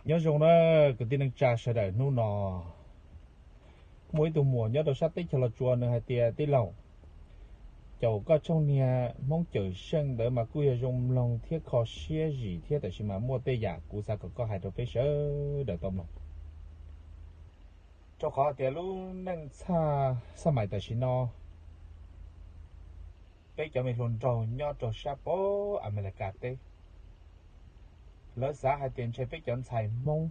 Nyob zoo na kwv tij neej tsa sawv daws. Hnub no muaj ib tug muam nyob rau sab teb chaws Los Tsuas, nws hais tias, tij laug, caum koj tshooj niag Hmoob Cawm Seej ntawd mas kuj yog zoo mloog thiab kho siab zim thiab, tab sis mas muaj tej yam kuv xav kom koj hais rau peb sawv daws tau mloog. Rau qhov tias lub neej txhaj xab mais tam sim no, peb cov me hluas nraug nyob rau sab pab Amelikas teb, lawv xav hais tias ntshe peb cov ntxhais Hmoob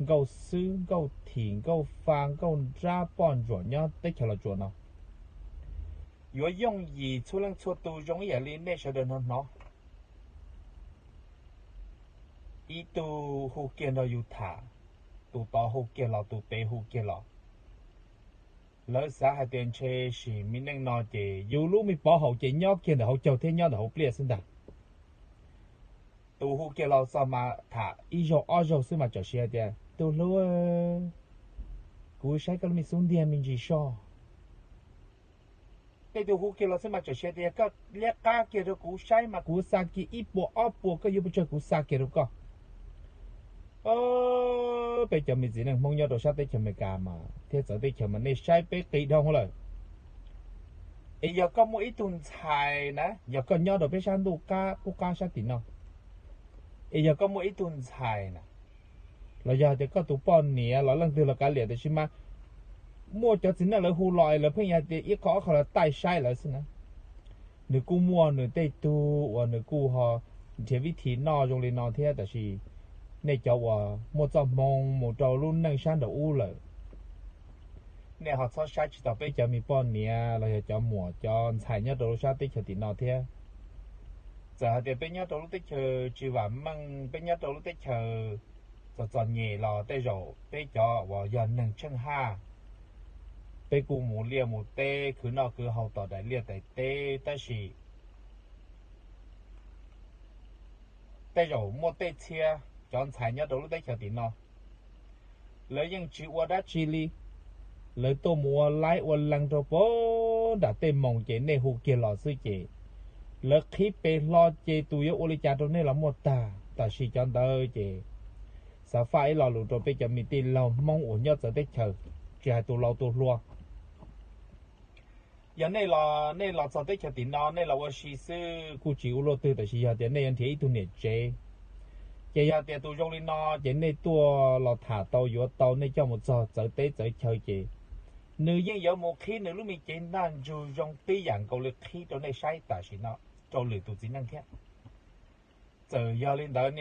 nkauj xwb nkauj thim nkauj fa nkauj nrab poj ntsuam nyob teb chaws Los Tsuas no yuav yooj yim txhua leej txhua tus zoo ib yam li nej sawv daws no hnov. Ib tug hu kiag nrog yus tham, tus tod hu kiag los, tus pem hu kiag los. Lawv xav hais tias ntshe sim me neej no ces yus lub me pov haum ces nyob kiag ntawm hauv caug thiab nyob ntawm hauv pliaj xwb ntag. Tus hu kiag los txog mas tham ib zaug ob zaug xwb mas txawm siv hais tias, tus hlub, kuv saib koj lub me xub ntiag me ntsis soj. Tej tus hu kiag los xwb mas txawm siv tias, koj liab qab kiag rau kuv saib mas kuv xa kiag ib puas ob puas, koj yuav pes tsawg kuv xa kiag rau koj. Peb cov me txiv neej Hmoob nyob rau sab teb chaws Amelikas mas thiab txawv teb chaws mas nej saib peb qis dhau lawm. Es yog koj muaj ib tug ntxhais na, yog koj nyob rau peb sab ntuj qab qub qab sab tim no, es yog koj muaj ib tug ntxhais na, los yog tias koj tus poj niam los leej twg los kav liam, tab sis mas muaj cov txiv neej lawv hu los es lawv pheej yog tias ib qho ob qho lawv taij saib lawv xwb na. Nws kuj muaj nws tej tug uas nws kuj ho nrhiav vib thim noj zoo li no thiab, tab sis nej cov uas muaj txoj hmoo mus rau lub neej sab nraum ub lawm, nej ho txhob saib tsis taus peb cov me poj niam los yog cov muam cov ntxhais nyob rau lub sab teb chaws tim no thiab. Txawm hais tias peb nyob rau lub teb chaws tsis vam meej, peb nyob rau lub teb chaws txom txom nyem los tej zaum peb cov uas yog neeg tsheej haj, peb kuj mus liaj mus teb khwv noj khwv haus tom daim liaj daim teb, tab sis tej zaum muaj tej txhia cov ntxhais nyob rau lub teb chaws tim no, lawv yeej tsis ua dab tsi li. Lawv tuaj mus ua laib ua lees rau pem nram tej moos ces nej hu kiag los xwb ces lawv qhib pes hlo ces tus yuav ua li cas rau nej los muaj tag. Tab sis cov ntawd ces xav faj ib lo lus rau peb cov me tij laug Hmoob uas nyob txawv teb chaws, tsis hais tus laus tus hluas. Yog nej los, nej los txog teb chaws tim no nej los ua si xwb kuj tsis ua luaj twg, tab sis yog tias nej yuav nrhiav ib tug niam tsev, ces yog tias tus zoo li no ces nej tuaj los tham tau yuav tau, nej coj mus txog txawv teb txawv chaw ces nws yeej yuav mus qhib nws lub me cev ntaj ntsug zoo tib yam nkaus li qhib rau nej saib tam sim no rau lwm tus txiv neej thiab. Txawm yog li ntawd niaj